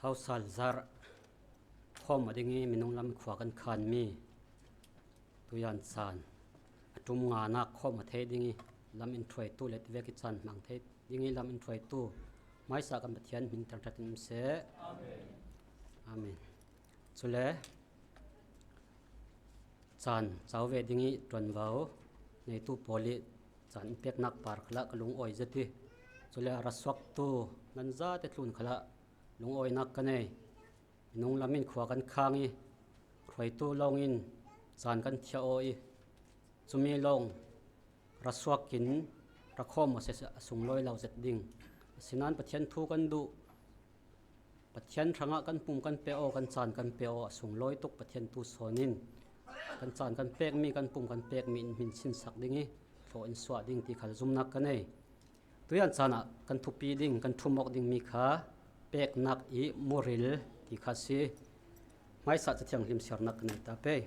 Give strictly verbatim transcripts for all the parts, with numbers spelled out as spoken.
Hausal zarh khawm a ding i minung lam i khua kan khan mi tuizan caan a ṭum nganak khawm a thei ding i lam in ṭhuaitu le vek i caan hmang thei ding i lam in ṭhuaitu hmaisa kan Pathian hmin thangṭhat in um seh. Amen. Cule caan cau ve ding i ṭuanvo neitu pawl i caan in peknak par khalah ka lungawi zet i, cule a ra suaktu nan zate tlun khalah lungawinak ka nei. Minung lam in khua kan khang i, hruaitu lawngin caan kan thiah aw i, cumi lawng ra suakin ra khawm aw seh a sunglawi lo zet ding. Asinain Pathian thu kan duh, Pathian hrangah kan pum kan pe aw, kan caan kan pe aw, a sunglawi tuk Pathian tu sawnin kan caan kan pekmi, kan pum kan pekmi in hmin sinsak ding i thlawh in suah ding ti khal zumnak ka nei. Tuizan caan ah kan thupi ding, kan ṭhumawk dingmi kha peknak i muril ti kha a si. Hmaisa Cathiang hlim siarnak ka nei ta pei.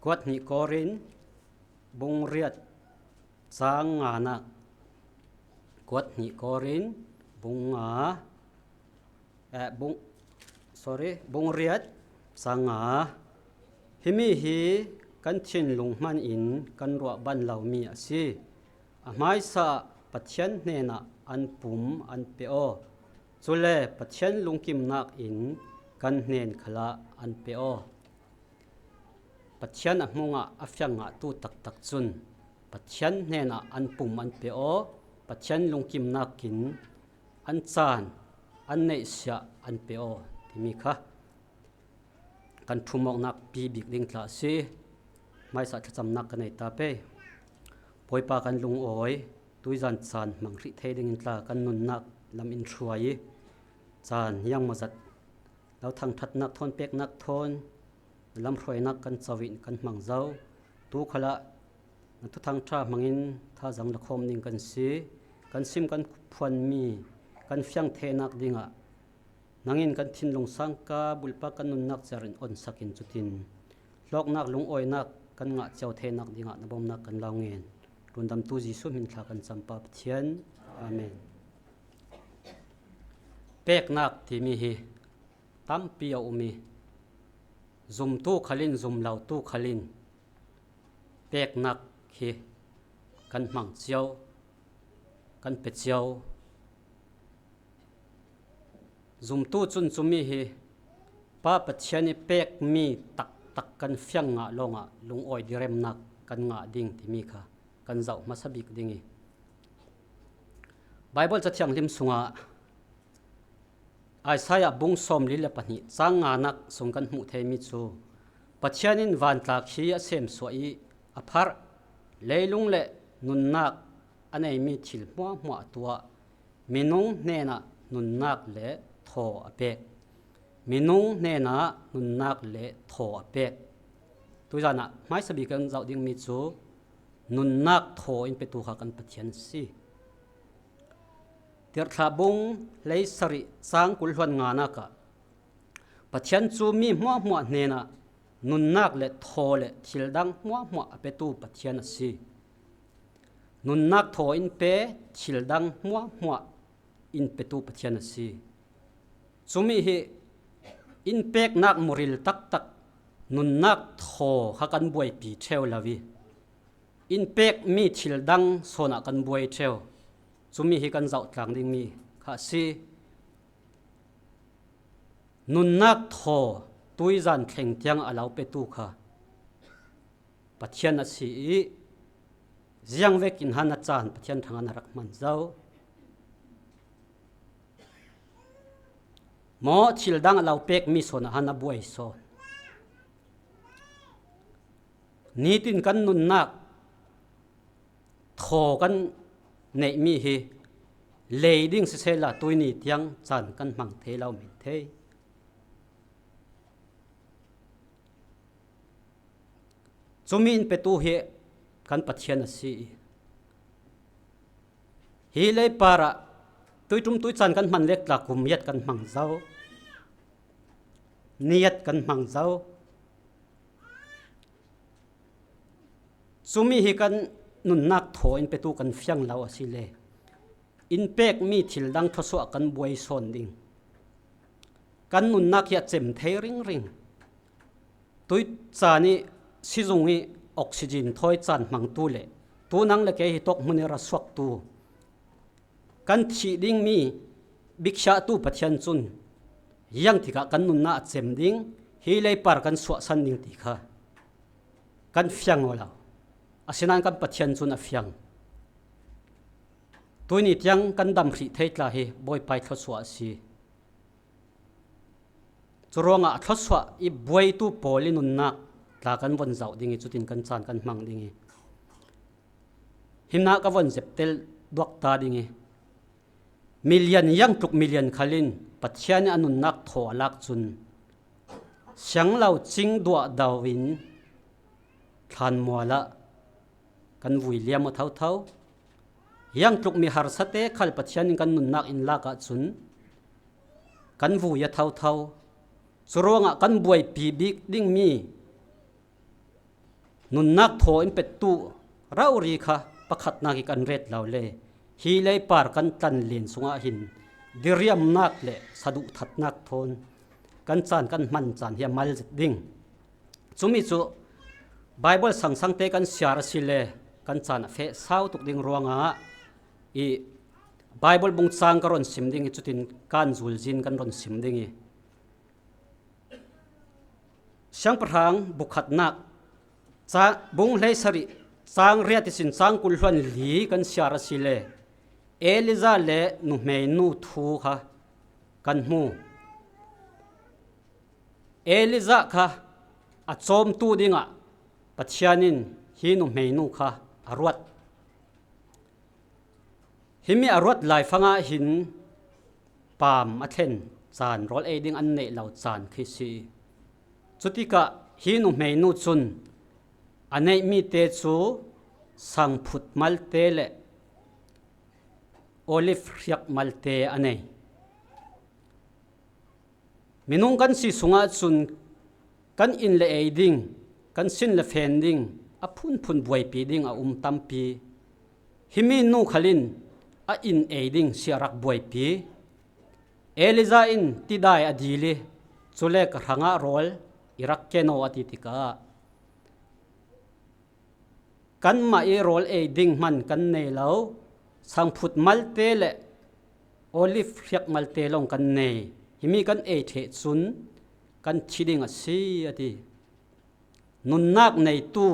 Kuat hnih Korin bung riat cang nganak. Kuat hnih Korin bung nga, eh, bung, sorry, bung riat cang nga. Himi hi kan thinlung hman in kan ruah ban lomi a si. A hmaisa Pathian hnenah an pum an pe aw. Cule Pathian lungkimnak in kan hnen khalah an pe aw. Pathian a hmungah a fiang ngahtu taktak cun Pathian hnenah an pum an pe aw, Pathian lungkimnak in an caan an neihsiah an pe aw timi kha kan ṭhumawknak pi bik ding tla a si. Hmaisa thlacamnak ka nei ta pei. Bawipa kan lungawi, tuizan caan hmang hrih thei dingin tla kan nunnak lam in hruai i, caan hiang mawzat lo thangṭhatnak thawn, peknak thawn, na lamhruainak kan co in kan hmang zo. Tu khalah na thuthang ṭha hmangin thazang la khawm ding kan si. Kan sim kan phuanmi kan fiang theinak dingah nangin kan thinlung sangka bulpak kan nunnak ciar in onsak in cutin hlawknak, lungawinak kan ngah cio theinak dingah na bawmnak kan lo ngen. Rundamtu Jesuh hmin thla kan campa Pathian. Amen. Peknak timi hi tampi a um i, zumtu khalin, zumlotu khalin peknak hi kan hmang cio, kan pe cio. Zumtu cun cumi hi Pa Pathian i pekmi taktak kan fiang ngah lawngah lungawi diremnak kan ngah ding timi kha kan zoh hmasa bik ding i, Baibal Cathianghlim sungah Isaiah bung sawmli le pahnih cang nganak sung kan hmuh theimi cu, Pathian in vantlak hi a semsuah i a pharh, leilung le nunnak a neimi thil hmuahhmuah a tuah, minung hnenah nunnak le thaw a pek. Minung hnenah nunnak le thaw a pek. Tuizan ah hmaisa bik kan zoh dingmi cu nunnak thaw in petu kha kan Pathian a si. Tirhthlah bung hleisarih cang kul hluan nganak ah Pathian cu mi hmuahhmuah hnenah nunnak le thaw le thil dang hmuahhmuah a petu Pathian a si. Nunnak thaw in pe, thil dang hmuahhmuah in petu Pathian a si. Cumi hi in peknak muril taktak nunnak thaw kha kan buaipi ṭheu lo i, in pekmi thil dang sawn ah kan buai ṭheu. Cumi hi kan zoh tlang dingmi kha a si. Nunnak thaw tuizan thleng tiang a lo petu kha Pathian a si i, ziang vekin han a caan Pathian hrangah na rak hman zo. Maw thil dang a lo pekmi sawn ah han a buai sawn. Nitin kan nunnak thaw kan neihmi hi lei ding sisehla tuini tiang caan kan hmang thei lo men thei. Cumi in petu hi kan Pathian a si i, hi leipar ah tuiṭum tuicaan kan hman vek tla kum yat kan hmang zo, ni yat kan hmang zo. Cumi hi kan nunnak thaw in petu kan fiang lo a si le, in pekmi thil dang thluasuah kan buai sawn ding. Kan nunnak hi a cem thei ringring. Tui caan ih sizung ih oxygen thawi caan hmangtu le tu nang le kei hi tawk hmun ih ra suaktu, kan thih dingmi biksiahtu Pathian cun ziang tikah kan nunnak a cem ding, hi leipar kan suahsan ding ti kha kan fiang aw lo. Asinain kan Pathian cun a fiang. Tuini tiang kan dam hrih thei tla hi Bawipa ih thluasuah a si. Curuangah a thluasuah ih buaitu pawl ih nunnak tla kan von zoh ding ih cutin kan caan kan hmang ding ih, hinah ka von zeptel duakta ding ih, milian, ziangtluk milian khal in Pathian ih a nunnak thaw a lak cun, sianglo cing duahdo in thlanmual ah kan vui liam aw thotho. Ziangtluk mi harsate khal Pathian in kan nunnak in lak ahcun kan vui a thotho. Curuangah kan buaipi bik dingmi nunnak thaw in petu rori kha pakhatnak ih kan ret lo le, hi leipar kan tlan len sungah hin diriamnak le saduhthatnak thawn kan caan kan hman caan hi a mal zet ding. Cumi cu Baibal sangsangte kan siar asile kan caan a feh sau tuk ding ruangah ih Baibal bungcang ka ron sim ding ih cutin kan zulzin kan ron sim ding ih, Siangpahrang bukhatnak ca-, bung hleisarih cang riat ihsin cang kul hluan li kan siar asile Elijah le nuhmeinu thu kha kan hmu. Elijah kha a cawmtu dingah Pathian in hi nuhmeinu kha a ruat. Himi a ruat laifangah hin paam a thlen caan rawl ei ding an neih lo caan khi si. Cutikah hi nuhmeinu cun a neihmite cu sangphut malte le olive hriak malte a nei. Minung kan si sungah cun kan in le ei ding, kan sin le fen ding, a phunphun buaipi ding a um tampi. Himi nu khal in a in ei ding si a rak buaipi. Elijah in tidai a dil ih, cule ka hrangah rawl i rak ken aw a ti tikah, kanmah ih rawl ei ding hman kan nei lo, sangphut malte le olive hriak malte lawng kan nei. Himi kan ei ṭheh cun kan thi ding a si, a ti. Nunnak neitu,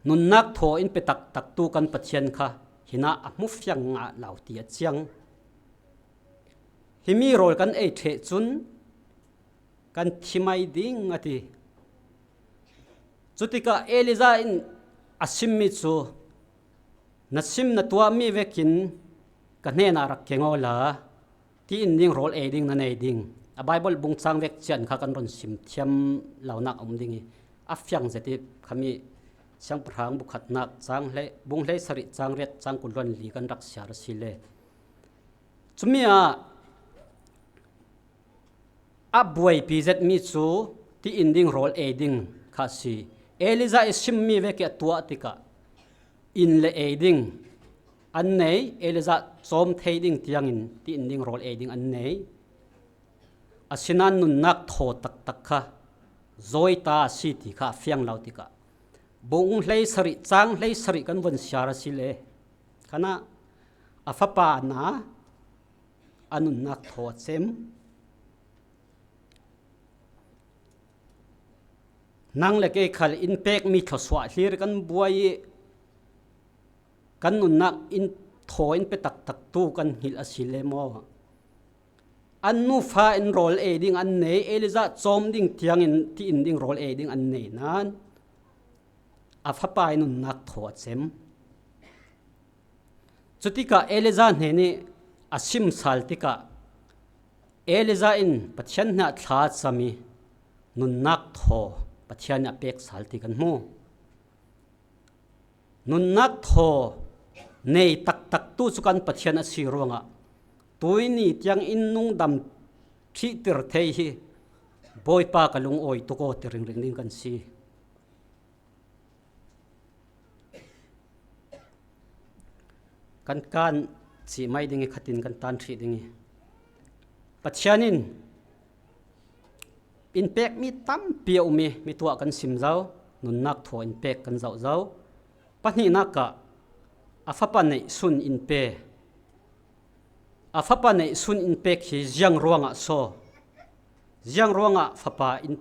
nunnak thaw in pe taktaktu kan Pathian kha hinah a hmufiang ngah lo ti a ciang. Himi rawl kan ei ṭheh cun kan thi mai ding, a ti. Cutikah Elijah in a simmi cu, na sim na tuahmi vekin ka hnenah rak keng awla, ti in ding rawl ei ding na nei ding. A Baibal bungcang vek cian kha kan ron sim thiam lonak a um ding ih, a fiang zet ih khami Siangpahrang bukhatnak cang hlei, bung hleisarih cang riat cang kul hluan li kan rak siar asile. Cumi ah a buaipi zetmi cu ti in ding rawl ei ding kha a si. Elijah ih simmi vek ih a tuah tikah in le ei ding an nei, Elijah cawm thei ding tiangin ti in ding rawl ei ding an nei. Asinain nunnak thaw taktak kha zawita a si ti kha a fiang lo tikah, bung hleisarih cang hleisarih kan von siar asile, khanah a fapa na a nunnak thaw a cem. Nang le kei khal in pekmi thluasuah hlir kan buai ih kan nunnak in thaw in pe taktaktu kan hngilh asile maw? An nufa in rawl ei ding an nei, Elijah cawm ding tiangin ti in ding rawl ei ding an nei nain a fapa ih nunnak thaw a cem. Cutikah Elijah hnenih a sim sal tikah Elijah in Pathian hnenah thla a cam ih nunnak thaw Pathian nih a pek sal ti kan hmu. Nunnak thaw nei taktaktu cu kan Pathian a si ruangah tuini tiang in nungdam ṭhihtir thei hi Bawipa ka lungawi tuk aw ti ringring ding kan si. Kan kan Cih mai ding hi, khatin kan tan ṭhih ding hi. Pathian in inpek mi tampi a um hi, mi tuah kan sim zo, nunnak thu a inpek kan zoh zo. Pahnihnak ah a fapa neihsun in pe. A fapa neihsun in pek hi ziang ruangah saw, ziang ruangah fapa in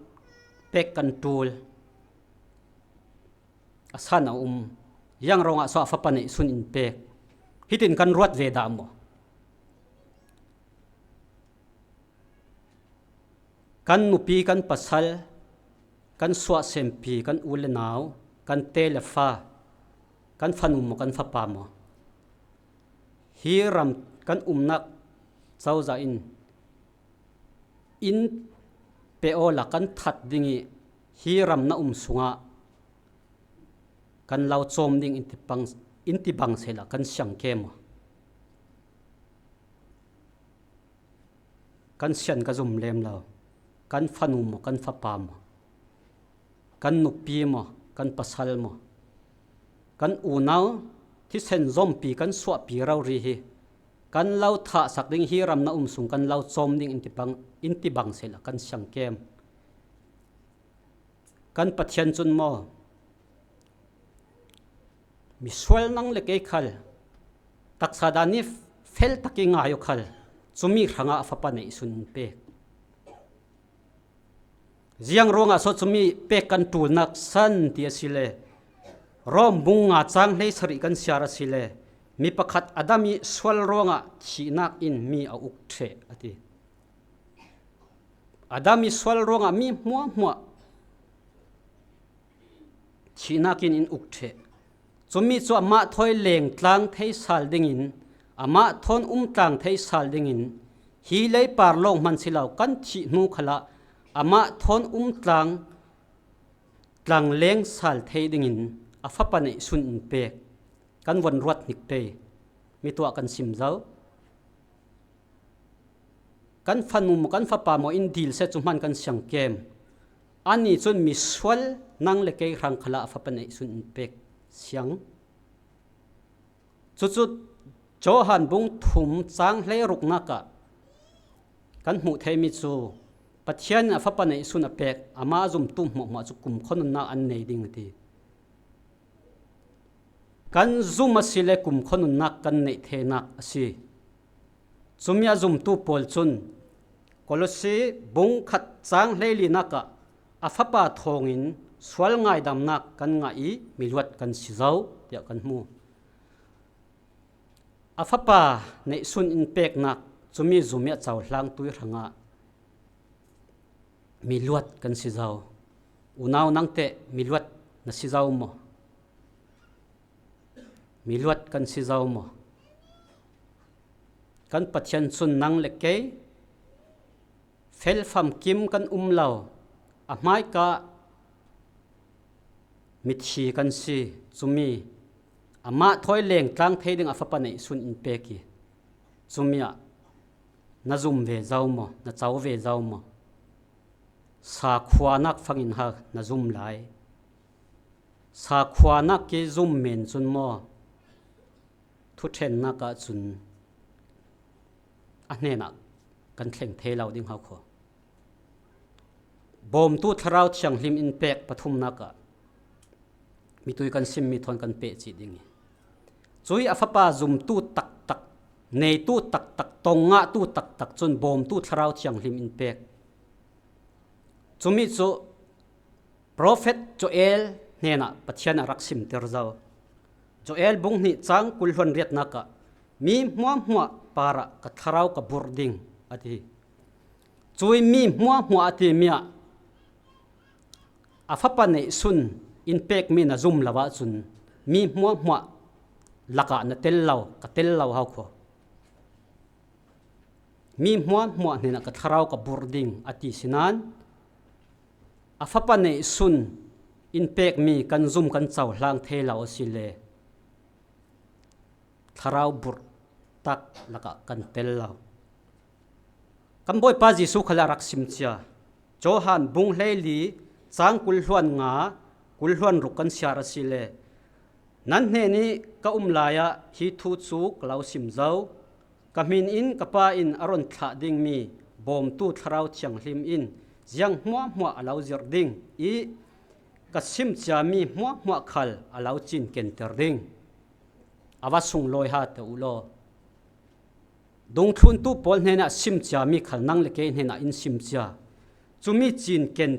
pek kan ṭul? A san a um, ziang ruangah saw a fapa neihsun in pek? Hitin kan ruat ve dah maw? Kan nupi, kan pasal, kan suahsempi, kan u le nau, kan te le fa, kan fanu maw, kan fapa maw, hi ram kan umnak cozah in, in pe awla kan that ding hi, hi ram na um sungah kan lo cawm ding in ti bang, in ti bang sehla kan siang ke maw? Kan sian ka zum lem lo. Kan fanu maw, kan fapa maw, kan nupi maw, kan pasal maw, kan unau thisen zompi, kan suahpi rori hi kan lo thahsak ding, hi ram na um sung kan lo cawm ding in ti bang, in ti bang sehla kan siang kem? Kan Pathian cun maw, misual nang le kei khal, taksa dan hi fel tak i ngai aw khal, cumi hrangah a fapa neihsun in pek. Ziang ruangah saw cumi pek kan ṭulnak san ti a si le, Rom bung nga cang hleisarih kan siar a si le, mi pakhat Adam i sual ruangah thihnak in mi a uk ṭheh a ti. Adam i sual ruangah mi hmuahhmuah thihnak in in uk ṭheh. Cumi cu amah thawi leng tlang thei sal dingin, amah thawn um tlang thei sal dingin, hi leipar lawng hman si lo, kan thih hnu khalah amah thawn um tlang, tlang leng sal thei dingin a fapa neihsun in pek. Kan von ruat hnik pei, mi tuah kan sim zo. Kan fanu maw, kan fapa maw, in dil seh cu hman kan siang kem? Anni cun misual nang le kei hrang khalah a fapa neihsun in pek siang. Cucu Johan bung thum cang hleiruknak ah kan hmuh theimi cu, Pathian in a fapa neihsun a pek, amah a zumtu hmuahhmuah cu kumkhua nunnak an nei ding a ti. Kan zum a si le kumkhua nunnak kan neih theinak a si. Cumi a zumtu pawl cun Kolose bung khat cang hleilinak ah a fapa thawngin sual ngaidamnak kan ngah i miluat kan si zo, tiah kan hmu. A fapa neihsun in peknak, cumi zum i a cohlang tui hrangah miluat kan si zo. Unau nangteh miluat na si zo maw? Miluat kan si zo maw? Kan Pathian cun nang le kei felfam kim kan um lo, a hmaika mithi kan si. Cumi amah thawi leng tlang thei ding a fapa neihsun in pek i, cumi ah na zum ve zo maw, na co ve zo maw? Sakhuanak fangin ha na zum lai. Sakhuanak i zum men cun maw, thuṭhennak ah cun a hnenah kan thleng thei lo ding hau kho. Bawmtu Thlarau Thianghlim in pek pathumnak ah mitui kan simmi thawn kan peh cih ding i, cui a fapa zumtu taktak, neitu taktak, tong ngahtu taktak cun bawmtu Thlarau Thianghlim in pek. Cumi cu profet Joel hnenah Pathian a rak simter zo. Joel bung hnih cang kul hluan riatnak ah, mi hmuahhmuah parah ka thlarau ka burh ding, a ti. Cui mi hmuahhmuah a timi ah a fapa neihsun in pekmi na zum lo ahcun mi hmuahhmuah lakah na tel lo, ka tel lo hau kho. Mi hmuahhmuah hnenah ka thlarau ka burh ding, a ti sinain a fapa neihsun in pekmi kan zum kan cohlang thei lo a si le thlarau burh tak lakah kan tel lo. Kan Bawipa Jesuh khal a rak sim cia. Johan bung hleili cang kul hluan nga, kul hluan ruk kan siar a si le, nan hnenih ka um lai ah hi thu cu ka lo sim zo. Ka hmin in ka Pa in a run thlah dingmi bawmtu Thlarau Thianghlim in ziang hmuahhmuah a lo zirh ding i ka simcia mi hmuahhmuah khal a lo cinkenter ding. A va sunglawi ha teh uh law. Dungthluntu pawl hnenah simcia mi khal nang le kei hnenah in simcia. Cumi cinken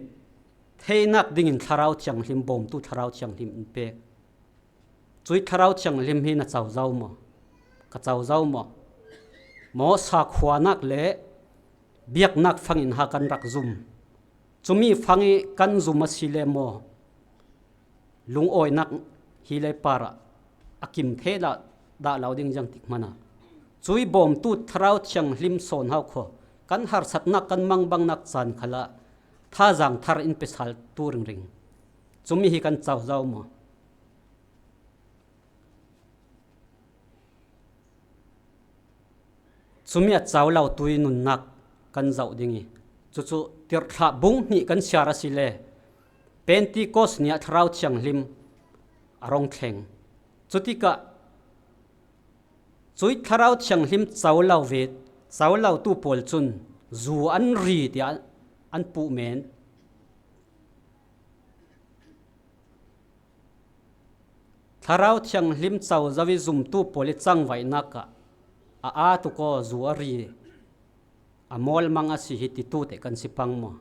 theinak dingin Thlarau Thianghlim, bawmtu Thlarau Thianghlim in pek. Cui Thlarau Thianghlim hi na co zo maw? Ka co zo maw? Maw sakhuanak le biaknak fangin ha kan rak zum. Cumi fangih kan zum a si le maw? Lungawinak hi le parah a kim thei dah, dah lo ding ziang tik hmana. Cui bawmtu Thlarau Thianghlim sawn hau khaw. Kan harsatnak, kan mangbangnak caan khalah thazang thar in pe sal tu ringring. Cumi hi kan co zo maw? Cumi a co lo tui nunnak kan zoh ding i, cucu Tirhthlah bung hnih kan siar a si le Pentecost ni ah Thlarau Thianghlim a rung thleng. Cutikah cui Thlarau Thianghlim co lo ve, co lotu pawl cun zu an ri tiah an puh men. Thlarau Thianghlim co zo i zumtu pawl i cangvaihnak ah a aa tuk aw, zu a ri, a mawlmang a si hi titu teh kan si pang maw?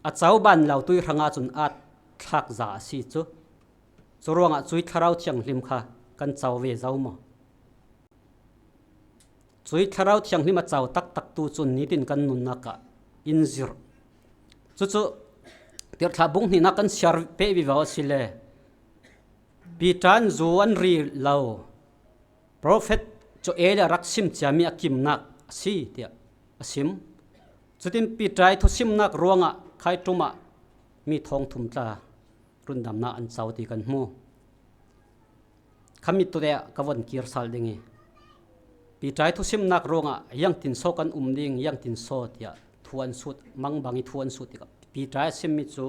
A co ban lo tui hrangah cun at thlak za a si cu. Curuangah cui Thlarau Thianghlim kha kan co ve zo maw? Cui Thlarau Thianghlim a co taktak tu cun nitin kan nunnak ah in zirh. Cucu Tirhthlah bung hnihnak kan siar peh vivo a si le Peter in zu an ri lo. Profet Joel a rak sim ciami a kimnak a si tiah a sim. Cutin Peter i thusimnak ruangah khaiṭum ah mi thawngthum tla rundamnak an co ti kan hmu. Khami tuah ka von kir sal ding i, Peter i thusimnak ruangah iangtin saw kan um ding, iangtin saw tiah thu an sut, mangbang i thu an sut tikah Peter i a simmi cu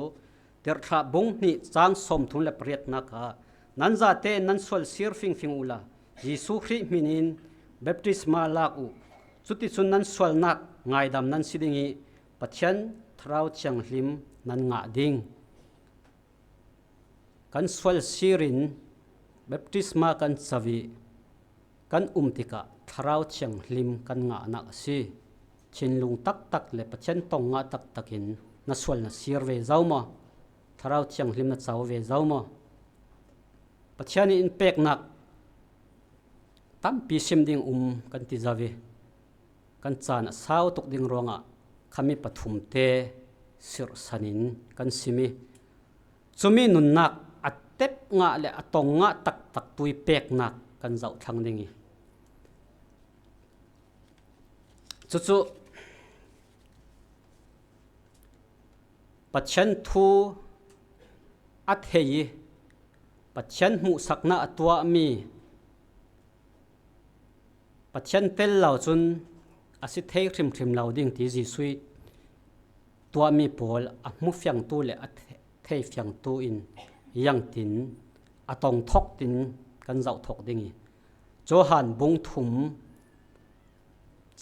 Tirhthlah bung hnih cang sawmthum le pariatnak ah, nan zate nan sual sir fingfing uhla, Jesuh Khrih hmin in baptisma lak uh. Cuticun nan sualnak ngaidam nan si ding i Pathian Thlarau Thianghlim nan ngah ding. Kan sual sirin baptisma kan co i kan um tikah Thlarau Thianghlim kan ngahnak a si. Thinlung taktak le Pathian tong ngah taktakin na sual na sir ve zo maw? Thlarau Thianghlim na co ve zo maw? Pathian in peknak tampi sim ding um kan ti zo i, kan caan a sau tuk ding ruangah khami pathumte sirhsanin kan sim i, cumi nunnak a tep ngah le a tong ngah taktak tui peknak kan zoh thlang ding i, cucu Pathian thu a thei i Pathian hmuhsaknak a tuahmi, Pathian tel lo cun a si thei hrimhrim lo ding ti Jesuh i tuahmi pawl a hmu fiangtu le a the-, thei fiangtu in iangtin a tong thawk tin kan zoh thawk ding i, Johan bung thum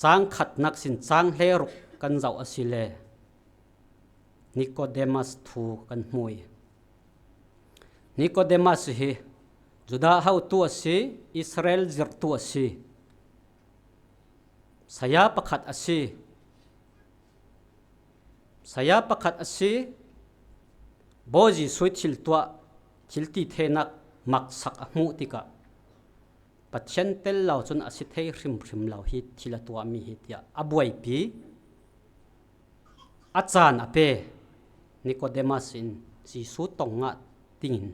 cang khatnak sin cang hleiruk kan zoh a si le Nikodemas thu kan hmu i, Nikodemas hi Judah hotu a si, Israel zirhtu a si, saya pakhat a si. Saya pakhat a si, Bawi Jesuh i thil tuah, thil ti theinak maksak a hmuh tikah Pathian tel lo cun a si thei hrimhrim lo hi thil a tuahmi hi tiah a buaipi, a caan a pe. Nikodemas in Jesuh tong ngah dingin,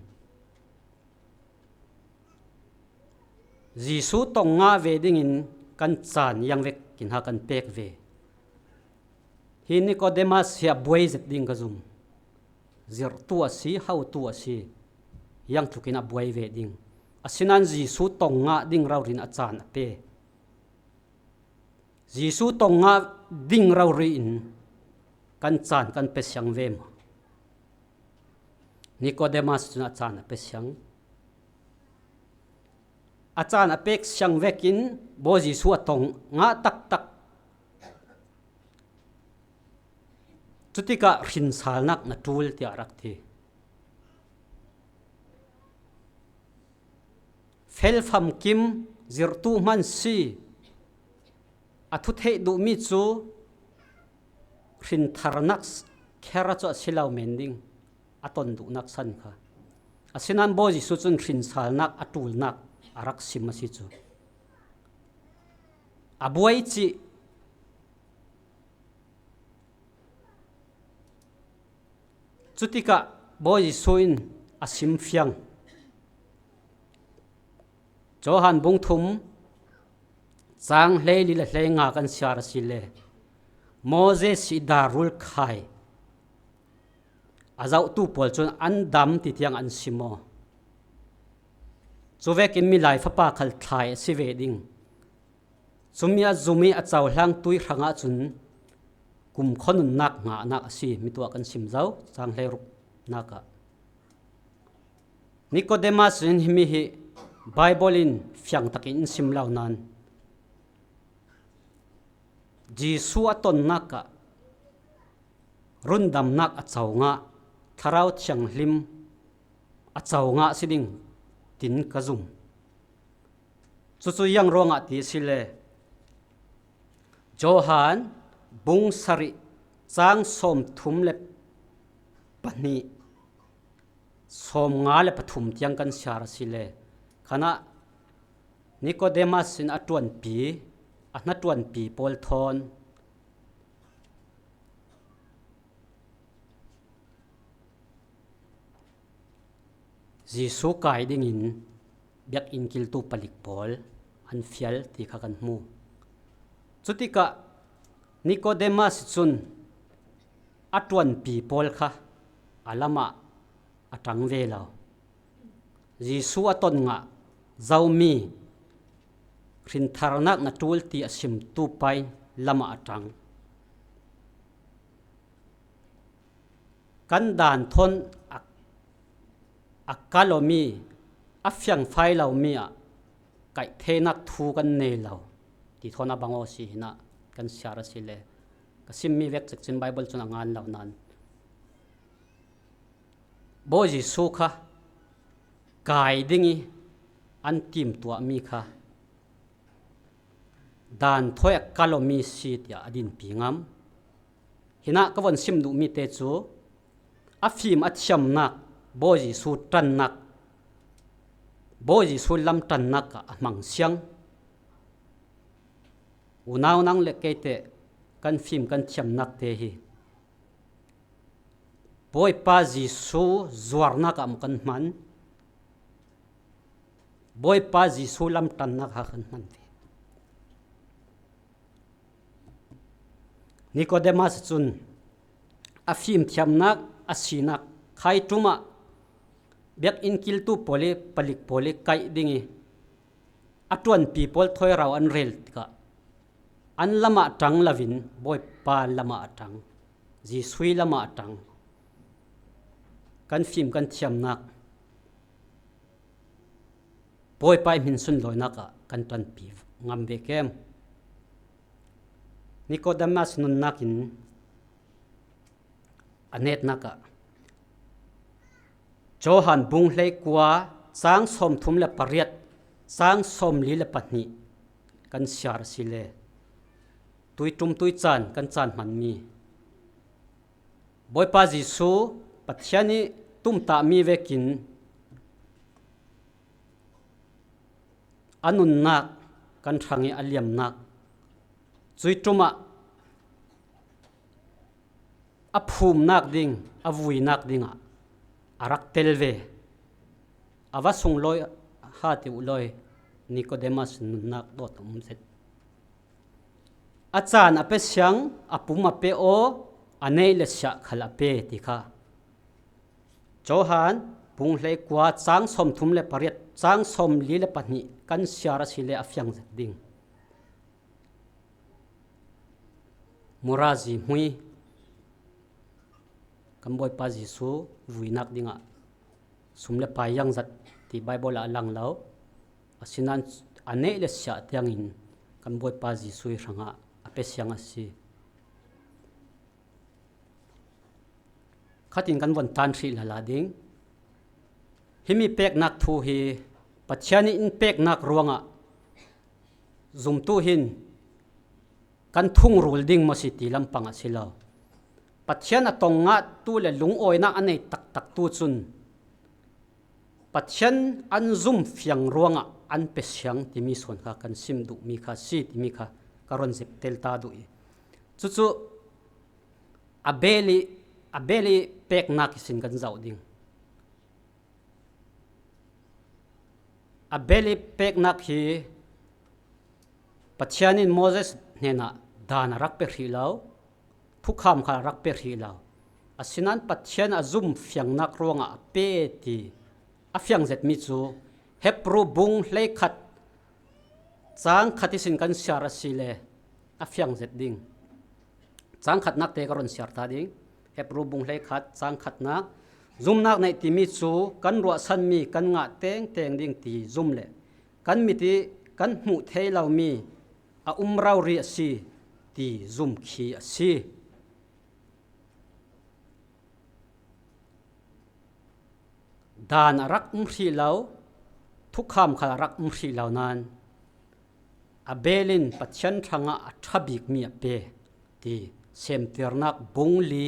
Jesuh tong ngah ve dingin kan caan iang vekin ha kan pek ve. Hi Nikodemas hi a buai zet ding ka zum. Zirhtu a si, hotu a si, iang tlukin a buai ve ding. Asinain Jesuh tong ngah ding rori in a caan a pe. Jesuh tong ngah ding rori in kan caan kan pe siang ve maw? Nikodemas cun a caan a pe siang. A caan a pek siang vekin Bawi Jesuh a tong ngah taktak. Cutikah hrinsalnak na ṭul tiah a rak ti. Felfamkim zirhtu hman si, a thu theih duhmi cu hrintharnak kher cu a si lo men ding, a ton duhnak san kha. Asinain Bawi Jesuh cun hrinsalnak a ṭulnak a rak sim a si cu. A buai cih. Cutikah Bawi Jesuh in a sim fiang. Johan bung thum, cang hleili le hleinga kan siar a si le, Moses i darul khai a zohtu pawl cun an dam ti tiang an sim aw. Cuvekin Milai Fapa khal thlai a si ve ding. Cumi a zum i a cohlang tui hrangah cun kumkhua nunnak ngahnak a si, mi tuah kan sim zo, cang hleiruknak ah. Nikodemas in himi hi Baibal in fiang takin in sim lo nain, Jesuh a tonnak ah rundamnak a co ngah, Thlarau Thianghlim a co ngah si ding tin ka zum. Cucu ziang ruangah ti a si le, Johan bung sarih cang sawmthum le pahnih, sawmnga le pathum tiang kan siar a si le, khanah Nikodemas in a ṭuanpi, a hnaṭuanpi pawl thawn Jesuh kai dingin biakinn kiltu palik pawl an fial ti kha kan hmu. Cutikah Nikodemas cun a ṭuanpi pawl kha a lamah a ṭang ve lo. Jesuh a ton ngah zomi hrintharnak na ṭul ti a simtu pa lamah a ṭang. Kan dan thawn a, a kal awmi, a fiangfai lomi ah kaih theinak thu kan nei lo ti thawn a bang aw si hinah kan siar a si le, ka simmi vek cekcin Baibal cun a ngan lo nain, Bawi Jesuh kha kai ding i an timtuahmi kha dan thawi a kal awmi si tiah a dinpi ngam. Hinah ka von sim duhmi te cu a fim a thiamnak, Bawi Jesuh ṭannak, Bawi Jesuh lam ṭannak ah a hmang siang. Unau nang le kei te kan fim kan thiamnak te hi Bawipa Jesuh zuarnak ah maw kan hman? Bawipa Jesuh lamṭannak ah kan hman ve. Nikodemas cun a fimthiamnak, a sinak, khaiṭum ah biakinn kiltu pawl i palik pawl i kaih ding i a ṭuanpi pawl thawi rau an rel tikah an lamah ṭang loin Bawipa lamah a ṭang, Jesuh lamah a ṭang. Kan fim kan thiamnak Bawipa i hmin sunlawinak ah kan ṭanpi ngam ve kem? Nikodemas nunnak in a netnak ah Johan bung hleikua cang sawmthum le pariat, cang sawmli le pahnih kan siar a si le, tuiṭum tuicaan kan caan hmanmi Bawipa Jesuh Pathian i tumtahmi vekin a nunnak kan hrang i a liamnak, cuih ṭum ah a phumnak ding, a vuinak dingah a rak tel ve. A va sunglawi ha ti uh lawi, Nikodemas nunnak dawt a um zet. A caan a pe siang, a pum a pe aw, a neih le siah khal a pe ti kha. Johan bung hleikua cang sawmthum le pariat, cang sawmli le pahnih kan siar a si le a fiang zet ding. Murazi hmui kan Bawipa Jesuh vuinak dingah sum le pai ziangzat ti Baibal ah a lang lo. Asinan a neih le siah tiangin kan Bawipa Jesuh hrangah a pe siang a si. Khatin kan von tan hrih lala ding. Himi peknak thu hi Pathian in peknak ruangah zumtu hin kan thungrul ding maw si ti lampang a si lo. Pathian a tong ngahtu le lungawinak a nei taktaktu cun Pathian an zum fiang ruangah an pe siang timi sawn kha kan sim duhmi kha si timi kha ka run zep tel ta duh i, cucu Abel i, Abel i peknak ihsin kan zoh ding. Abel i peknak hi Pathian in Moses hnenah dan a rak pe hrih lo, thukham khal a rak pe hrih lo. Asinan Pathian a zum fiangnak ruangah a pe ti a fiang zetmi cu Hebru bung hleikhat cang khat ihsin kan siar a si le a fiang zet ding. Cang khatnak te ka run siar ta ding. Hebru bung hleikhat cang khatnak, zumnak neih timi cu kan ruahsanmi kan ngah tengteng ding ti zum le kan mit i kan hmuh thei lomi a um rori a si ti zum khi a si. Dan a rak um hrih lo, thukham khal a rak um hrih lo nain Abel in Pathian hrangah a ṭha bikmi a pe ti Semtirnak bung li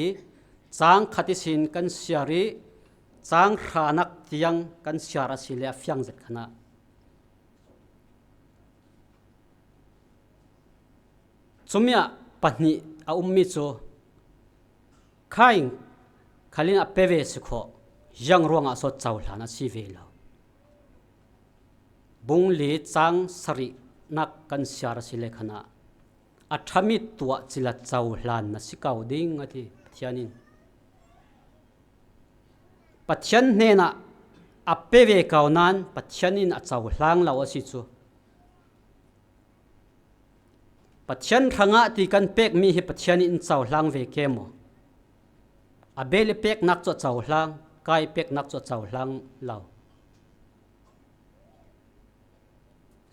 cang khat ihsin kan siar i cang hranak tiang kan siar a si le a fiang zet khanah. Cumi ah pahnih a ummi cu Khain khalin a pe ve si khawh, ziang ruangah so cohlan a si ve lo. Bung li cang sarihnak kan siar a si le khanah a ṭhami tuah cila cohlan na si ko ding a ti Pathian in. Pathian hnenah a pe ve ko nain Pathian in a cohlang lo a si cu. Pathian hrangah ti kan pekmi hi Pathian in cohlang ve ke maw? Abel i peknak cu a cohlang, Kain i peknak cu a cohlang lo.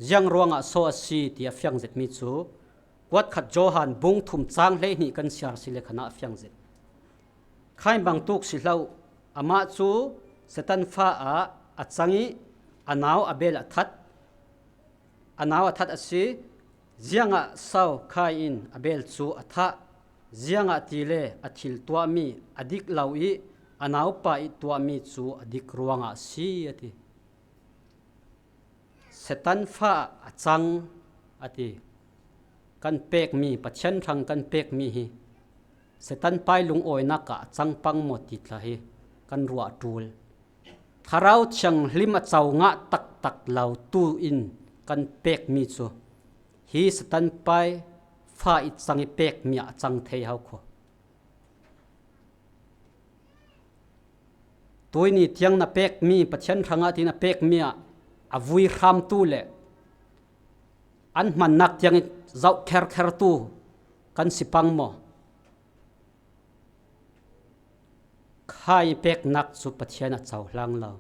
Ziang ruangah so a si ti a fiang zetmi cu kuat khat Johan bung thum cang hleihnih kan siar si le khanah a fiang zet. Khain bangtuk si hloh, amah cu Satan fa ah a cang i a nau Abel a that, a nau a that a si. Ziangah so Khain in Abel cu a thah? Ziangahtile a thil tuahmi a dik lo i a naupa i tuahmi cu a dik ruangah a si, a ti. Satan fa ah a cang a ti. Kan pekmi, Pathian hrang kan pekmi hi Satan pai lungawinak ah a cang pang maw ti tla hi kan ruah a ṭul. Thlarau Thianghlim a co ngah taktak lo tu in kan pekmi cu hi Satan pai fa i cang i pekmi ah a cang thei ho kho. Tuini tiang na pekmi, Pathian hrangah ti na pekmi ah a vui hramtu le an hmannak tiang i zoh kherkhertu kan si pang maw? Khain i peknak cu Pathian a cohlang lo.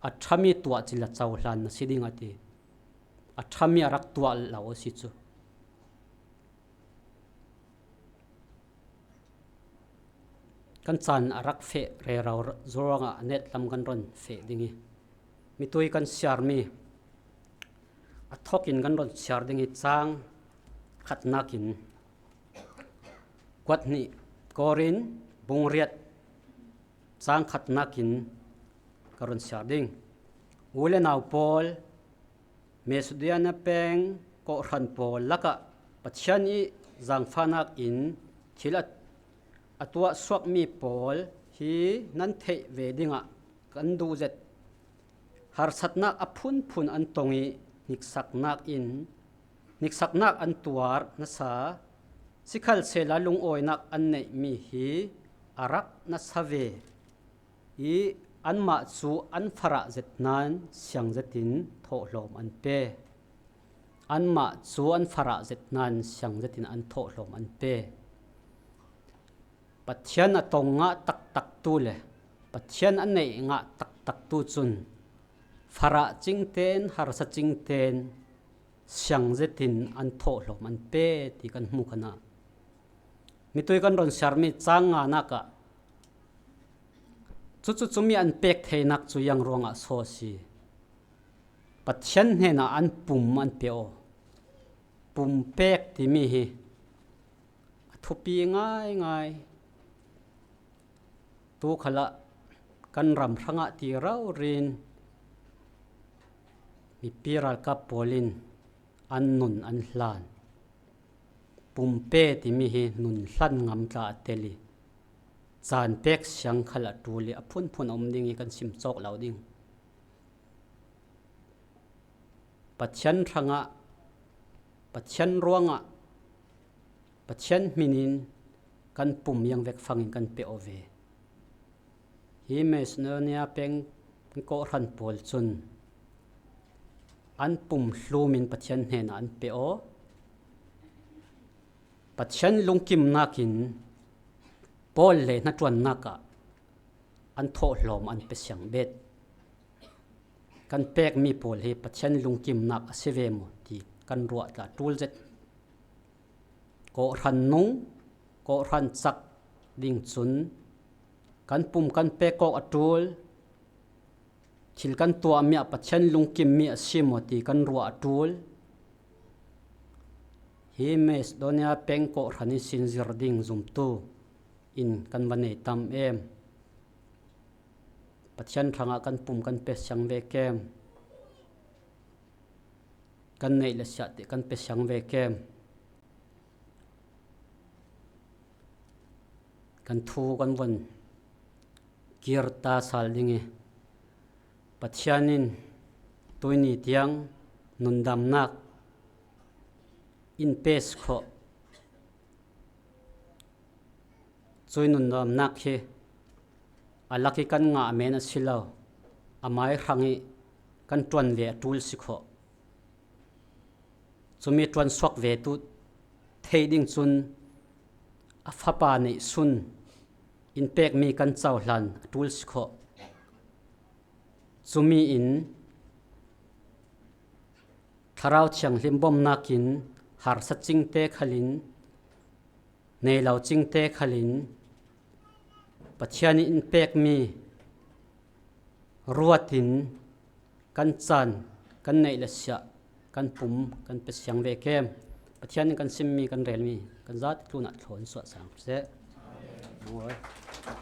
A ṭhami tuah cila cohlan na si ding a ti. A ṭhami a rak tuah lo a si cu. Kan caan a rak feh rero ruangah a netlam kan ron feh ding i, mitui kan siarmi a thawk in kan ron siar ding i, cang khatnak in kuat hnih Korin bung riat cang khatnak in ka ron siar ding. U le nau pawl, Macedonia peng kawhhran pawl lakah Pathian i zaangfahnak in thil a, a tuahsuakmi pawl hi nan theih ve dingah kan duh zet. Harsatnak a phunphun an tong i hniksaknak in, hniksaknak an tuar nasa, sikhalsehla lungawinak an neihmi hi a rak nasa ve i anmah cu an farah zet nain siang zetin thawhlawm an pe. Anmah cu an farah zet nain siang zetin an thawhlawm an pe. Pathian a tong ngah taktaktu le Pathian a neih ngah taktaktu cun Farah cingten, harsa cingten siang zetin an thawhlawm an pe ti kan hmu kha a. Mitui kan rawn siar mi chang nganak ah, chu chu chu mi an pek theinak chu ziang ruangah saw si? Pathian hnenah an pum an pe aw. Pum pek timi hi a thupi ngai ngai. Tu khalah kan ram hrangah ti raurin mipi ralkap pawlin an nun an hlan. Pum pe timi hi nun hlan ngam tla a tel i, chan pek siang khalah tul i a phunphun a um ding i kan sim chawk lo ding. Pathian hrangah, Pathian ruangah, Pathian hminin kan pum ziang vek fangin kan pe aw ve. Hi Macedonia peng kawhhran pawl chun an pum hlumin Pathian hnenah an pe aw. Pathian lungkimnakin Paul le hnaṭuannak ah an thawhlawm an pe siang bet. Kan pek mi pawl hi Pathian lungkimnak a si ve maw ti kan ruah tla tul zet. Kawhhran nung, kawhhran chak ding chun kan pum kan pek awk a tul. Thil kan tuah mi ah Pathian lungkim mi a si maw ti kan ruah a tul. Hi Macedonia peng kawhhran i sinzir ding zumtu in kan va nei tam em? Pathian hrangah kan pum kan pe siang ve kem? Kan neih le siah tih kan pe siang ve kem? Kan thu kan von kir ta sal ding i, Pathianin tuini tiang nundamnak in pe si khawh. Cui nundamnak hi a lak i kan ngah men a si lo, a mai hrang i kan ṭuan ve a tul si khawh. Cumi ṭuan suak ve tu theih ding chun a fapa neih sun in pek mi kan cohlan a tul si khawh. Cumi in Thlarau Thianghlim bawmnakin harsa cingte khalin, nei lo cingte khalin, Pathian in pek mi ruatin kan chan, kan neih le siah, kan pum kan pe siang ve kem? Pathian in kan sim mi, kan rel mi, kan zat tlunah thlawn suah sang seh.